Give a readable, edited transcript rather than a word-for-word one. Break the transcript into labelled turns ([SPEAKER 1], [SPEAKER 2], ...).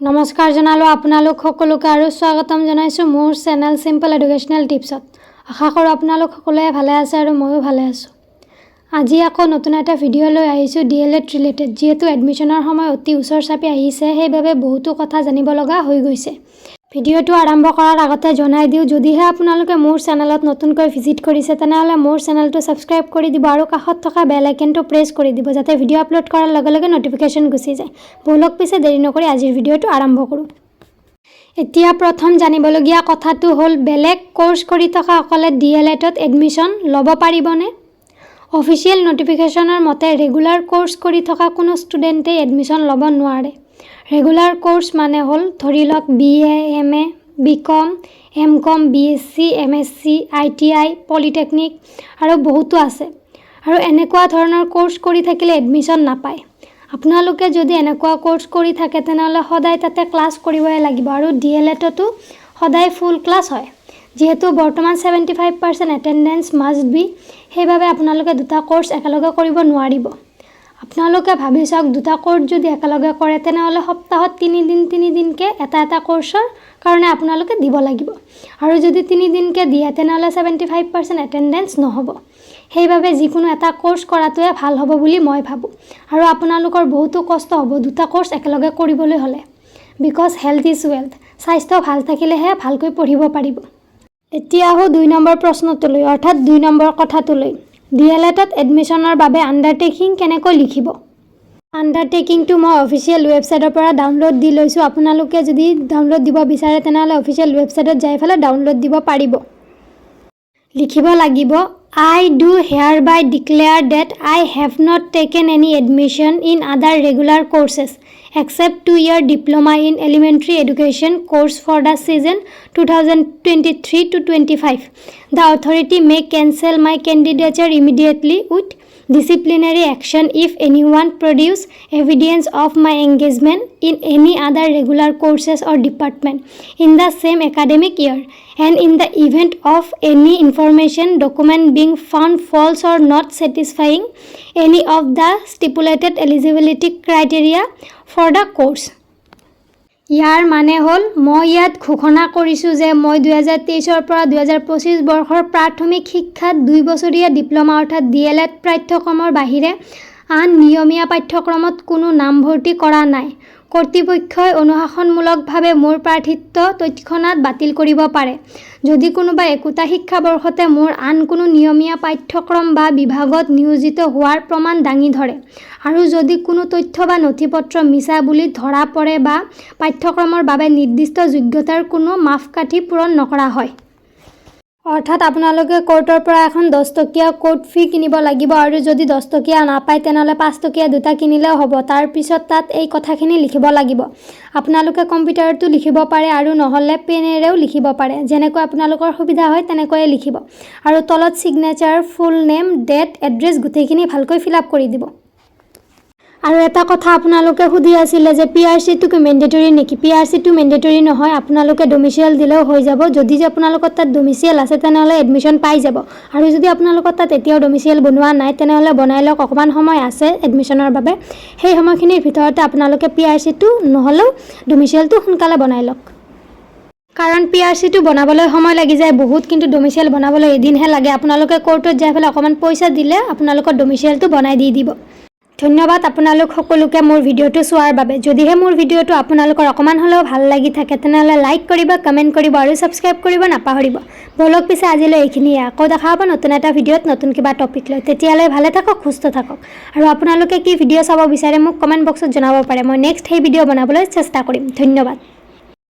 [SPEAKER 1] নমস্কাৰ জনালোঁ আপোনালোক সকলোকে আৰু স্বাগতম জনাইছোঁ মোৰ চেনেল চিম্পল এডুকেশ্যনেল টিপছত। আশা কৰোঁ আপোনালোক সকলোৱে ভালে আছে আৰু ময়ো ভালে আছোঁ। আজি আকৌ নতুন এটা ভিডিঅ' লৈ আহিছোঁ ডি.এল.এড ৰিলেটেড। যিহেতু এডমিশ্যনৰ সময় অতি ওচৰ চাপি আহিছে, সেইবাবে বহুতো কথা জানিব লগা হৈ গৈছে। ভিডিঅ'টো আৰম্ভ কৰাৰ আগতে জনাই দিওঁ, যদিহে আপোনালোকে মোৰ চেনেলত নতুনকৈ ভিজিট কৰিছে, তেনেহ'লে মোৰ চেনেলটো ছাবস্ক্ৰাইব কৰি দিব আৰু কাষত থকা বেল আইকনটো প্ৰেছ কৰি দিব, যাতে ভিডিঅ' আপলোড কৰাৰ লগে লগে ন'টিফিকেশ্যন গুচি যায়। ব'লক পিছে, দেৰি নকৰি আজিৰ ভিডিঅ'টো আৰম্ভ কৰোঁ। এতিয়া প্ৰথম জানিবলগীয়া কথাটো হ'ল, বেলেগ ক'ৰ্চ কৰি থকাসকলে ডি.এল.এডত এডমিশ্যন ল'ব পাৰিবনে? অফিচিয়েল ন'টিফিকেশ্যনৰ মতে ৰেগুলাৰ ক'ৰ্চ কৰি থকা কোনো ষ্টুডেণ্টেই এডমিশ্যন ল'ব নোৱাৰে। ৰেগুলাৰ ক'ৰ্চ মানে হ'ল ধৰি লওক BA., MA., BCom, MCom, BSc, MSc, ITI, polytechnic আৰু বহুতো আছে। আৰু এনেকুৱা ধৰণৰ ক'ৰ্চ কৰি থাকিলে এডমিশ্যন নাপায়। আপোনালোকে যদি এনেকুৱা ক'ৰ্চ কৰি থাকে, তেনেহ'লে সদায় তাতে ক্লাছ কৰিবই লাগিব আৰু ডি.এল.এডতো সদায় ফুল ক্লাছ হয়। যিহেতু বৰ্তমান 75% attendance must be, সেইবাবে আপোনালোকে দুটা ক'ৰ্চ একেলগে কৰিব নোৱাৰিব। আপোনালোকে ভাবি চাওক, দুটা ক'ৰ্চ যদি একেলগে কৰে, তেনেহ'লে সপ্তাহত 3 দিন 3 দিনকৈ এটা এটা ক'ৰ্চৰ কাৰণে আপোনালোকে দিব লাগিব। আৰু যদি 3 দিনকৈ দিয়ে, তেনেহ'লে 75% এটেণ্ডেঞ্চ নহ'ব। সেইবাবে যিকোনো এটা ক'ৰ্চ কৰাটোৱে ভাল হ'ব বুলি মই ভাবোঁ। আৰু আপোনালোকৰ বহুতো কষ্ট হ'ব দুটা ক'ৰ্চ একেলগে কৰিবলৈ হ'লে, because health is wealth। স্বাস্থ্য ভাল থাকিলেহে ভালকৈ পঢ়িব পাৰিব। এতিয়া আহোঁ 2 নম্বৰ প্ৰশ্নটোলৈ, অৰ্থাৎ 2 নম্বৰ কথাটোলৈ। ডি.এল.এডত এডমিশ্যনৰ বাবে আণ্ডাৰটেকিং কেনেকৈ লিখিব? আণ্ডাৰটেকিংটো মই অফিচিয়েল ৱেবছাইটৰ পৰা ডাউনলোড দি লৈছোঁ। আপোনালোকে যদি ডাউনলোড দিব বিচাৰে, তেনেহ'লে অফিচিয়েল ৱেবছাইটত যাই পেলাই ডাউনলোড দিব পাৰিব। লিখিব লাগিব, "I do hereby declare that I have not taken any admission in other regular courses except 2-year diploma in elementary education course for the session 2023 to 25. The authority may cancel my candidature immediately with disciplinary action if anyone produce evidence of my engagement in any other regular courses or department in the same academic year, and in the event of any information, document being found false or not satisfying any of the stipulated eligibility criteria for the course." ইয়াৰ মানে হ'ল, মই ইয়াত ঘোষণা কৰিছোঁ যে মই 2023ৰ পৰা 2025 বৰ্ষৰ প্ৰাথমিক শিক্ষাত 2 বছৰীয়া ডিপ্ল'মা অৰ্থাৎ ডি.এল.এড পাঠ্যক্ৰমৰ বাহিৰে আন নিয়মীয়া পাঠ্যক্ৰমত কোনো নামভৰ্তি কৰা নাই। কৰ্তৃপক্ষই অনুশাসনমূলকভাৱে মোৰ প্ৰাৰ্থিত্ব তৎক্ষণাত বাতিল কৰিব পাৰে, যদি কোনোবাই একোটা শিক্ষাবৰ্ষতে মোৰ আন কোনো নিয়মীয়া পাঠ্যক্ৰম বা বিভাগত নিয়োজিত হোৱাৰ প্ৰমাণ দাঙি ধৰে আৰু যদি কোনো তথ্য বা নথি-পত্ৰ মিছা বুলি ধৰা পৰে বা পাঠ্যক্ৰমৰ বাবে নিৰ্দিষ্ট যোগ্যতাৰ কোনো মাপকাঠি পূৰণ নকৰা হয়। অৰ্থাৎ আপোনালোকে কোৰ্টৰ পৰা এখন 10 টকীয়া কোৰ্ট ফি কিনিব লাগিব আৰু যদি 10 টকীয়া নাপায়, তেনেহ'লে 5 টকীয়া দুটা কিনিলেও হ'ব। তাৰপিছত তাত এই কথাখিনি লিখিব লাগিব। আপোনালোকে কম্পিউটাৰতো লিখিব পাৰে আৰু নহ'লে পেনেৰেও লিখিব পাৰে। যেনেকৈ আপোনালোকৰ সুবিধা হয়, তেনেকৈয়ে লিখিব। আৰু তলত signature, full name, date, address গোটেইখিনি ভালকৈ ফিল আপ কৰি দিব। আৰু এটা কথা আপোনালোকে সুধি আছিলে যে পি.আৰ.চিটো কি মেণ্ডেটৰী নেকি? পি.আৰ.চিটো মেণ্ডেটৰী নহয়। আপোনালোকে ডমিচিয়েল দিলেও হৈ যাব। যদি যে আপোনালোকৰ তাত ডমিচিয়েল আছে, তেনেহ'লে এডমিশ্যন পাই যাব। আৰু যদি আপোনালোকৰ তাত এতিয়াও ডমিচিয়েল বনোৱা নাই, তেনেহ'লে বনাই লওক। অকণমান সময় আছে এডমিশ্যনৰ বাবে। সেই সময়খিনিৰ ভিতৰতে আপোনালোকে পি.আৰ.চিটো নহ'লেও ডমিচিয়েলটো সোনকালে বনাই লওক। কাৰণ পি.আৰ.চিটো বনাবলৈ সময় লাগি যায় বহুত, কিন্তু ডমিচিয়েল বনাবলৈ এদিনহে লাগে। আপোনালোকে কোৰ্টত যাই পেলাই অকণমান পইচা দিলে আপোনালোকৰ ডমিচিয়েলটো বনাই দি দিব। ধন্যবাদ আপোনালোক সকলোকে মোৰ ভিডিঅ'টো চোৱাৰ বাবে। যদিহে মোৰ ভিডিঅ'টো আপোনালোকৰ অকণমান হ'লেও ভাল লাগি থাকে, তেনেহ'লে লাইক কৰিব, কমেণ্ট কৰিব আৰু ছাবস্ক্ৰাইব কৰিব নাপাহৰিব। ব'লক পিছে, আজিলৈ এইখিনিয়ে। আকৌ দেখা হ'ব নতুন এটা ভিডিঅ'ত নতুন কিবা টপিক লৈ। তেতিয়ালৈ ভালে থাকক, সুস্থ থাকক। আৰু আপোনালোকে কি ভিডিঅ' চাব বিচাৰে, মোক কমেণ্ট বক্সত জনাব পাৰে। মই নেক্সট সেই ভিডিঅ' বনাবলৈ চেষ্টা কৰিম। ধন্যবাদ।